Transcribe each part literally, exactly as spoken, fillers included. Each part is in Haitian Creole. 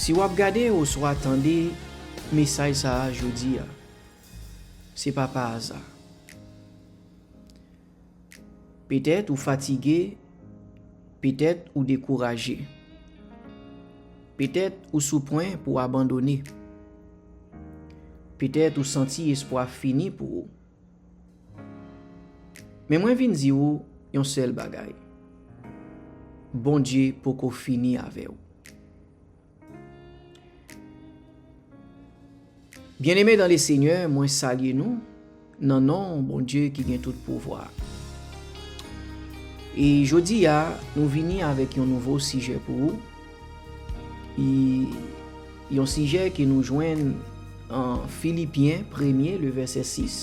Si w ap gade oswa tande mesaj sa a jodi a, se pa pa aza. Petèt ou fatige, petèt ou dekouraje. Petèt ou sou pwen pou w abandone. Petèt ou santi espwa fini pou ou. Men mwen vin di w yon sèl bagay. Bondye poko fini avè w. Byeneme dan le Senyè, mwen salye nou nan non Bondye ki gen tout pouvwa. E jodi a, nou vini avèk yon nouvo sijè pou ou. E yon sijè ke nou jwenn an Filipyen premye, le vèsè sis.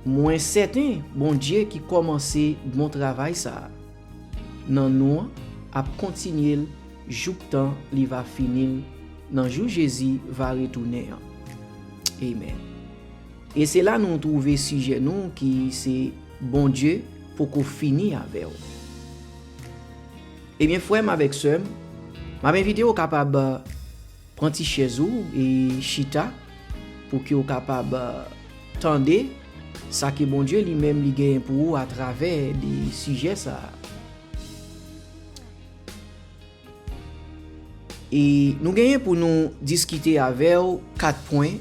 Mwen sèten Bondye ki kòmanse bon travay sa a nan nou an ap kontinye l jouktan li va fini l nan jou Jezi va retounen an. Amèn. E se la nou twouve sijè nou ki se Bondye poko fini avè w. Ebyen, frè m avèk sè m, m ap envite w kapab pran ti chèz ou e chita pou ke w kapab tande sa ke Bondye li menm li genyen pou ou atravè de sijè sa a. E nou genyen pou nou diskite avè w kat pwen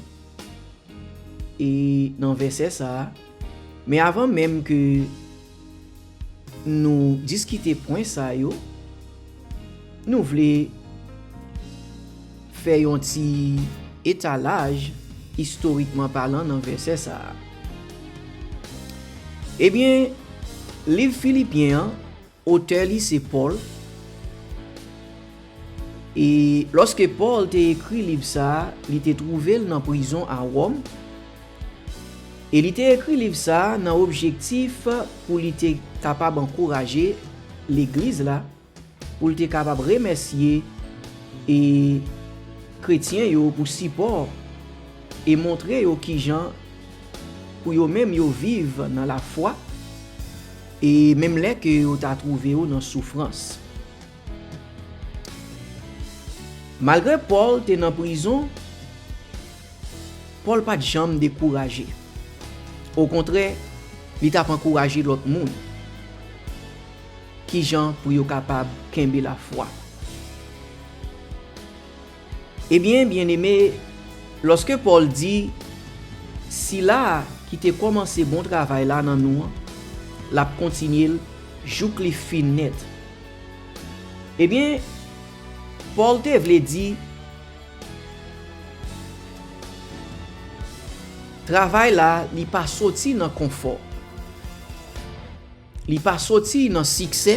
e nan vèsè sa a. Men avan menm ke nou diskite pwen sa yo, nou vle fè yon ti etalaj istorikman palan nan vèsè sa a. Ebyen, liv Filipyen an, otè li se Pòl. E lòske Pòl te ekri liv sa a, li te twouve l nan prizon a Wòm. E li te ekri liv sa a nan objektif pou li te kapab ankouraje legliz la, pou l te kapab remèsye e kretyen yo pou sipò e montre yo kijan pou yo menm yo viv nan lafwa, e menm lè ke yo ta twouve yo nan soufrans. Malgre Pòl te nan prizon, Pòl pa t janm dekouraje. Okontrè, li t ap ankouraje lòt moun kijan pou yo kapab kenbe lafwa. Ebyen, byeneme, lòske Pòl di, "Sila a ki te kòmanse bon travay la nan nou an, l ap kontinye l jouk li fin nèt." Ebyen, Pòl te vle di, travay la, li pa soti nan konfò. Li pa soti nan siksè.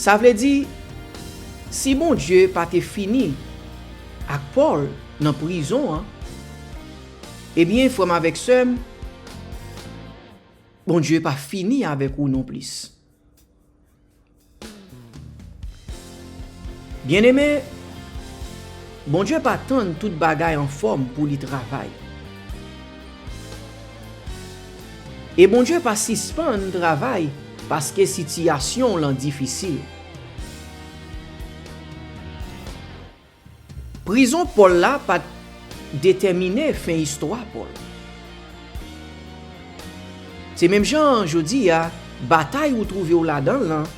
Sa vle di, si Bondye pa te fini ak Pòl nan prizon an, ebyen, frè m avèk sè m, Bondye pa fini avèk ou nonplis. Byeneme, Bondye pa tann tout bagay anfòm pou li travay. E Bondye pa sispann travay paske sitiyasyon w lan difisil. Prizon Pòl la pa t detèmine fen istwa Pòl. Se menm jan jodi a, batay ou twouve w ladan l lan,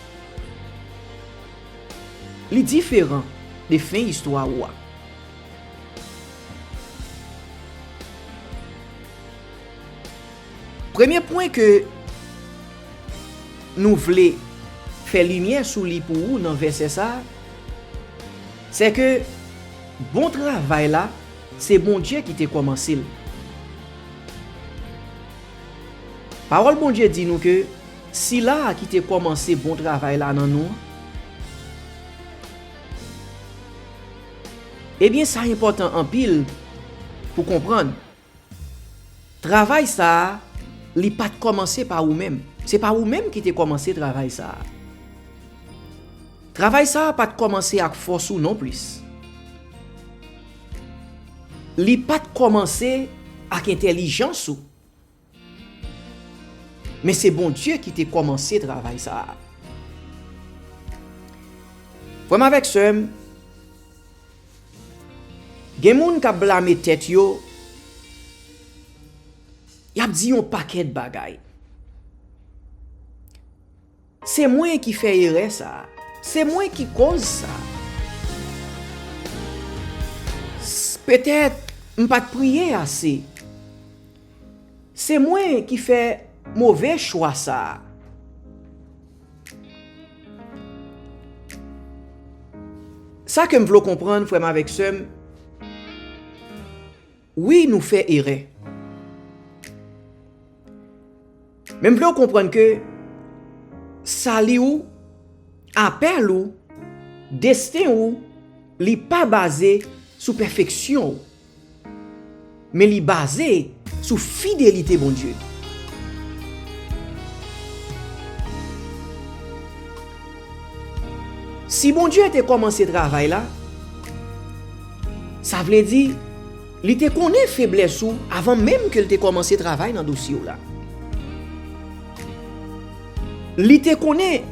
li diferan de fen istwa ou a. Premye pwen ke nou vle fè limyè sou li pou ou nan vèsè sa a, se ke bon travay la, se Bondye ki te kòmanse l. Pawòl Bondye di nou ke sila a ki te kòmanse bon travay la nan nou an, ebyen, sa enpòtan anpil pou konprann. Travay sa a, li pa t kòmanse pa ou menm. Se pa ou menm ki te kòmanse travay sa a. Travay sa a pa t kòmanse ak fòs ou nonplis. Li pa t kòmanse ak entèlijans ou. Men se Bondye ki te kòmanse travay sa a. Frè m avèk sè m, gen moun k ap blame tèt yo, y ap di yon pakèt bagay. Se mwen ki fè erè sa a. Se mwen ki koz sa. S-, petèt m pa t priye ase. Se mwen ki fè move chwa sa a. Sa ke m vle w konprann, frè m avèk sè m, wi, nou fè erè. Men m vle w konprann ke sali w, apèl ou, desten ou, li pa baze sou pèfeksyon w, men li baze sou fidelite Bondye. Si Bondye te kòmanse travay la, sa vle di li te konnen feblès ou avan menm ke l te kòmanse travay nan dosye w la. Li te konnen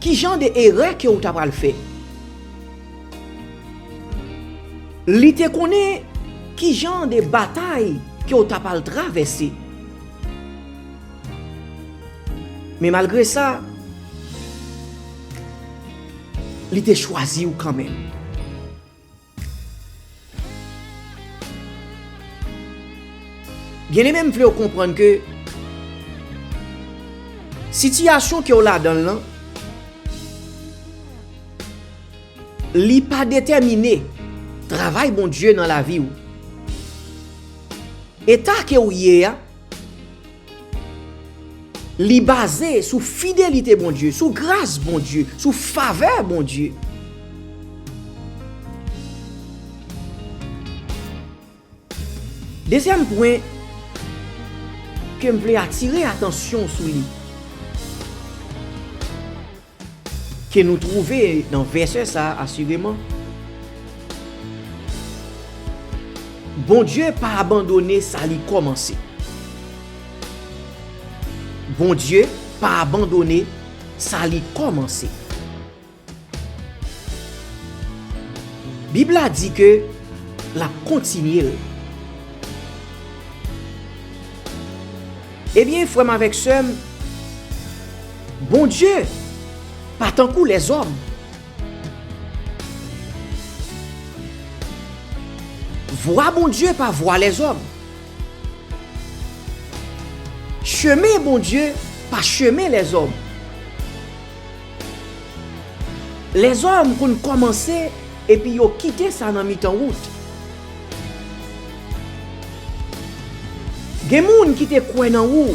ki jan de erè ke w ta pral fè. Li te konnen ki jan de batay ke w ta pral travèse. Men malgre sa, li te chwazi w kanmenm. Byeneme, m vle w konprann ke sitiyasyon ke w ladan l lan, li pa detèmine travay Bondye nan lavi w. Eta ke w ye a, li baze sou fidelite Bondye, sou gras Bondye, sou favè Bondye. Dezyèm pwen ke m vle atire atansyon sou li, ke nou twouve nan vèsè sa a, asireman, Bondye pa abandone sa li kòmanse. Bondye pa abandone sa li kòmanse. Bib la di ke l ap kontinye l. Ebyen, frè m avèk sè m, Bondye pa tankou lèzòm. Vwa Bondye pa vwa lèzòm. Chemen Bondye pa chemen lèzòm. Lèzòm konn kòmanse epi yo kite sa nan mitan wout. Gen moun ki te kwè nan ou,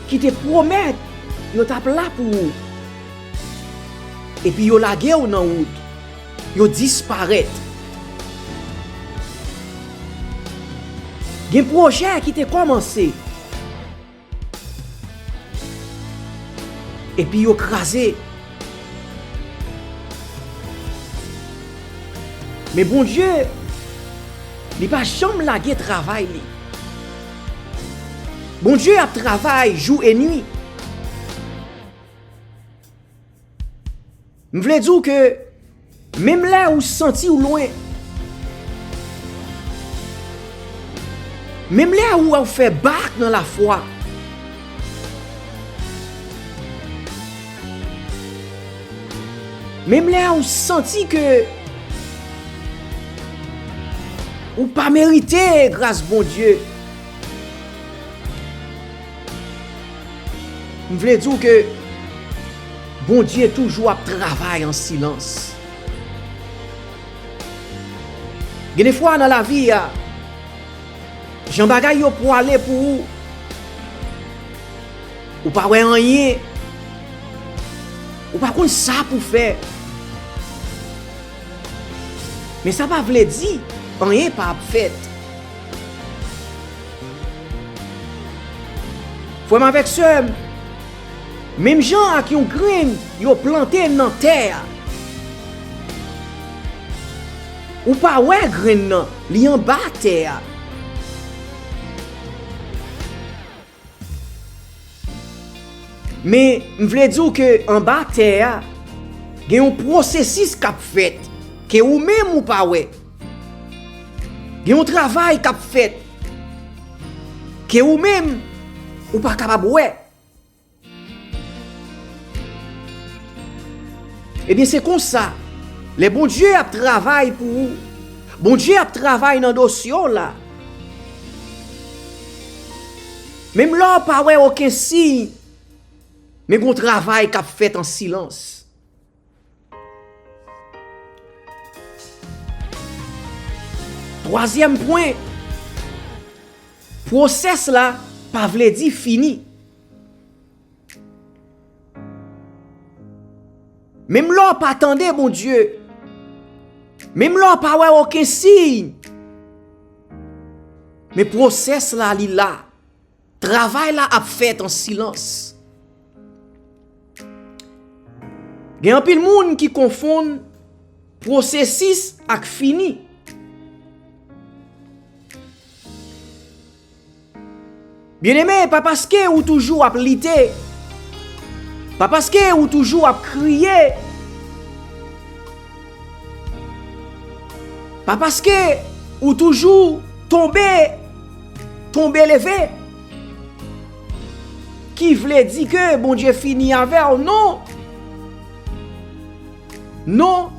ki te pwomèt yo t ap la pou ou, epi yo lage w nan wout, yo disparèt. Gen pwojè ki te kòmanse, epi yo kraze. Men Bondye, li pa janm lage travay li. Bondye ap travay jou e nwi. M vle di w ke menm lè ou santi w lwen, menm lè ou wè w fè bak nan lafwa, menm lè ou santi ke ou pa merite gras Bondye, m vle di w ke Bondye toujou ap travay an silans. Gen de fwa nan lavi a, jan bagay yo pwale pou ou, ou pa wè anyen, ou pa konn sa pou fè. Men sa pa vle di anyen pa ap fèt. Frè m avèk sè m, menm jan ak yon grenn yo plante nan tè a, ou pa wè grenn nan, li anba tè a. Men, m vle di w ke anba tè a, gen yon pwosesis k ap fèt, ke ou menm ou pa wè. Gen yon travay k ap fèt, ke ou menm ou pa kapab wè. Ebyen, se konsa, lè Bondye ap travay pou ou, Bondye ap travay nan dosye w la. Menm lè w pa wè okenn siy, men gon travay k ap fèt an silans. Twazyèm pwen, pwosès la pa vle di fini. Menm lè w pa tande Bondye, menm lè w pa wè okenn siy, men pwosès la, li la. Travay la ap fèt an silans. Gen anpil moun ki konfonn pwosesis ak fini. Byeneme, pa paske ou toujou ap lite, pa paske ou toujou ap kriye, pa paske ou toujou tonbe, tonbe leve, ki vle di ke Bondye fini avè w. Non! Non!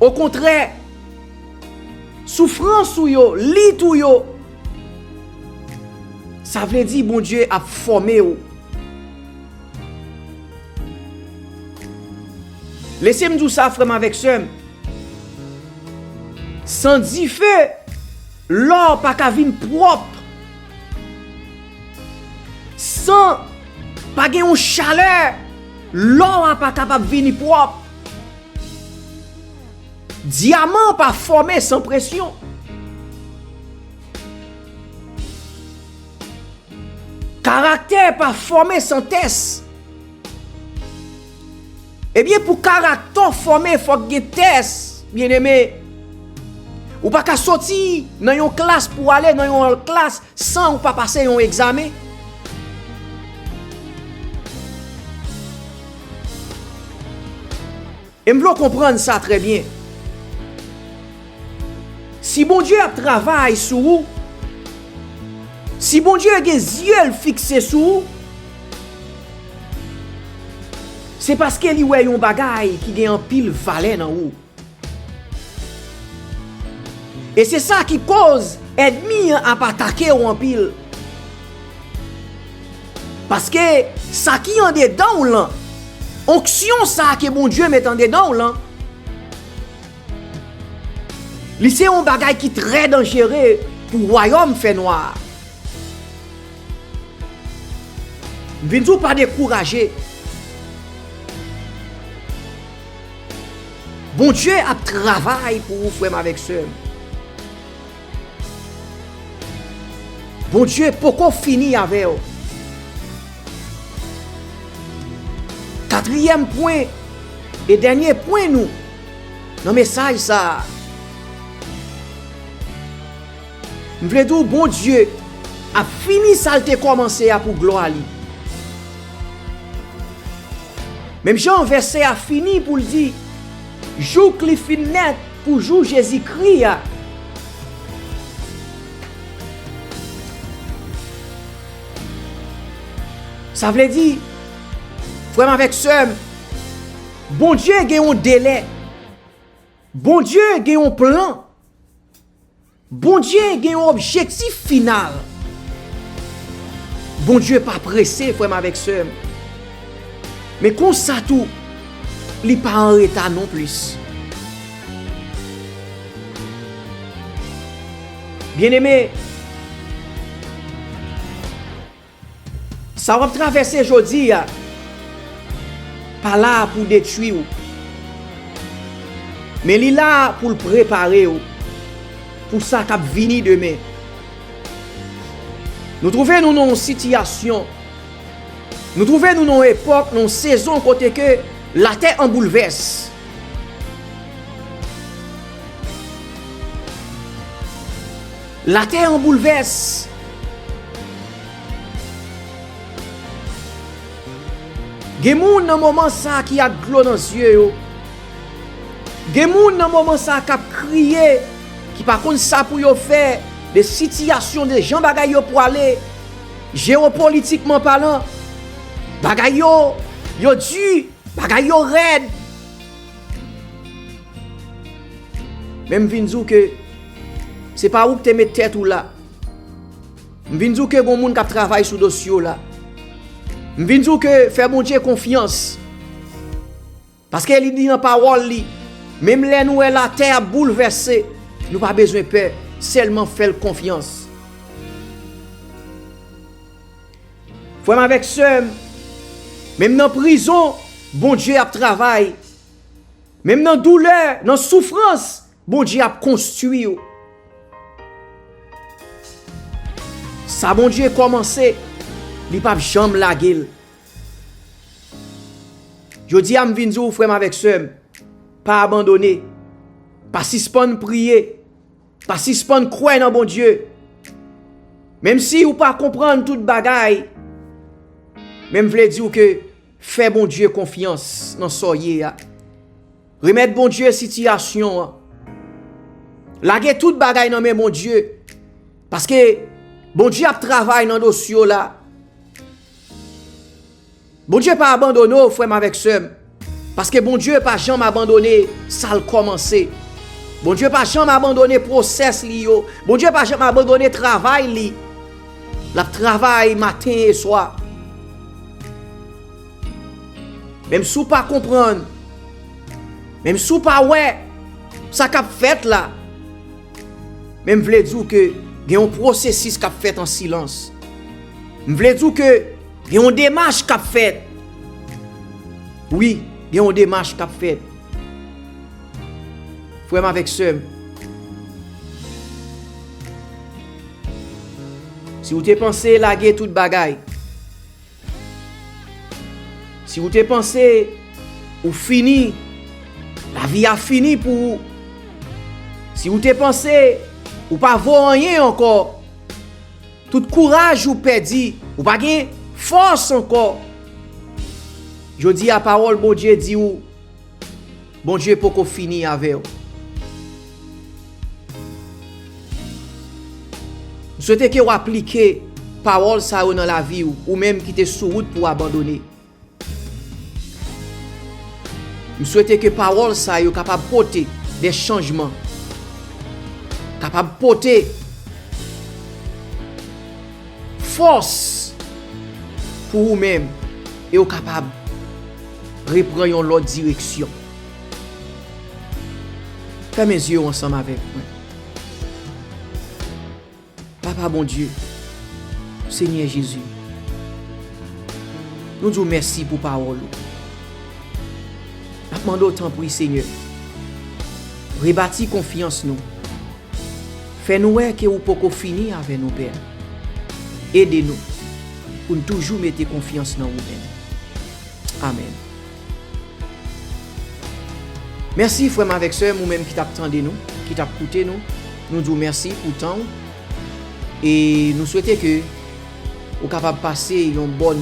Okontrè, soufrans ou yo, lit ou yo, sa vle di Bondye ap fòme w. Lese m di w sa, frè m avèk sè m. San dife, lò pa ka vin pwòp. San pa gen yon chalè, lò a pa kapab vini pwòp. Dyaman pa fòme san presyon. Karaktè pa fòme san tès. Ebyen, pou karaktè w fòme, fòk gen tès, byeneme. Ou pa ka soti nan yon klas pou w ale nan yon lòt klas san ou pa pase yon egzamen. E m vle w konprann sa trè byen. Si Bondye ap travay sou ou, si Bondye gen zye l fikse sou ou, se paske li wè yon bagay ki gen anpil valè nan ou. E se sa ki koz ènmi an ap atake w anpil. Paske sa ki andedan w lan, onksyon sa a ke Bondye met andedan w lan, li se yon bagay ki trè danjere pou wayòm fènwa a. M vin di w pa dekouraje. Bondye ap travay pou ou, frè m avèk sè m. Bondye poko fini avè w. Katriyèm pwen e dènye pwen nou nan mesaj sa a. M vle di w, Bondye ap fini sa l te kòmanse a pou glwa li. Menm jan vèsè a fini pou l di, jouk li fin nèt pou jou Jezikri a. Sa vle di, frè m avèk sè m, Bondye gen yon delè. Bondye gen yon plan. Bondye gen yon objektif final. Bondye pa prese, frè m avèk sè m. Men konsa tou, li pa an reta non plis. Byeneme, sa w ap travèse jodi a pa la pou detwi w, men li la pou l prepare w pou sa k ap vini demen. Nou twouve nou nan yon sitiyasyon, nou twouve nou nan yon epòk, nan yon sezon kote ke latè an boulvès. Latè an boulvès. Gen moun nan moman sa a ki ak dlo nan zye yo. Gen moun nan moman sa a k ap kriye, ki pa konn sa pou yo fè de sitiyasyon, de jan bagay yo pwale, jewopolitikman palan. Bagay yo, yo di, bagay yo rèd. Men m vin di w ke se pa ou ki te met tèt ou la. M vin di w ke gon moun k ap travay sou dosye w la. M vin di w ke fè Bondye konfyans. Paske li di nan pawòl li, menm lè nou wè latè ap boulvèse, nou pa bezwen pè, sèlman fè l konfyans. Frè m avèk sè m, menm nan prizon, Bondye ap travay. Menm nan doulè, nan soufrans, Bondye ap konstwi w. Sa Bondye kòmanse, li p ap janm lage l. Jodi a, m vin di w, frè m avèk sè m, pa abandone. Pa sispann priye. Pa sispann kwè nan Bondye. Menm si ou pa konprann tout bagay, men m vle di w ke fè Bondye konfyans nan sa w ye a. Remèt Bondye sitiyasyon an. Lage tout bagay nan men Bondye. Paske Bondye ap travay nan dosye w la. Bondye pa abandone w, frè m avèk sè m. Paske Bondye pa janm abandone sa l kòmanse. Bondye pa janm abandone pwosès li yo. Bondye pa janm abandone travay li. L ap travay maten e swa. Menm si w pa konprann, menm si w pa wè sa k ap fèt la, men m vle di w ke gen yon pwosesis k ap fèt an silans. M vle di w ke gen yon demach k ap fèt. Wi, gen yon demach k ap fèt. Frè m avèk sè m, si w te panse lage tout bagay, si w te panse ou fini, lavi a fini pou ou, si w te panse ou pa vo anyen ankò, tout kouraj ou pèdi, ou pa gen fòs ankò, jodi a pawòl Bondye di w, Bondye poko fini avè w. M swete ke w aplike pawòl sa yo nan lavi w, ou menm ki te sou wout pou w abandone. M swete ke pawòl sa yo kapab pote de chanjman, kapab pote fòs pou ou menm, e w kapab repran yon lòt direksyon. Fèmen zye w ansanm avèk mwen. Papa Bondye, Senyè Jezi, nou di w mèsi pou pawòl ou. N ap mande w, tanpri, Senyè, rebati konfyans nou. Fè nou wè ke ou poko fini avè nou, Pè. Ede nou pou n toujou mete konfyans nan ou menm. Amèn. Mèsi, frè m avèk sè m, ou menm ki t ap tande nou, ki t ap koute nou. Nou di w mèsi pou tan w. E nou swete ke ou kapab pase yon bòn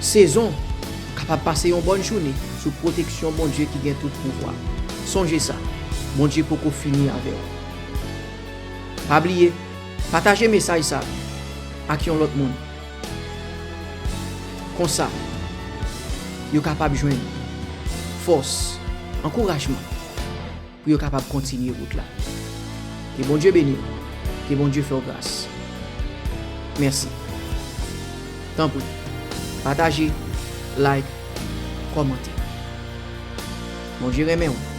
sezon, kapab pase yon bòn jounen sou pwoteksyon Bondye ki gen tout pouvwa. Sonje sa, Bondye poko fini avè w. Pa bliye, pataje mesaj sa ak yon lòt moun. Konsa, yo kapab jwenn fòs, ankourajman pou yo kapab kontinye wout la. Ke Bondye beni w. Ke Bondye fè w gras. Mèsi. Tanpri, pataje, like, kòmante. Bondye renmen w.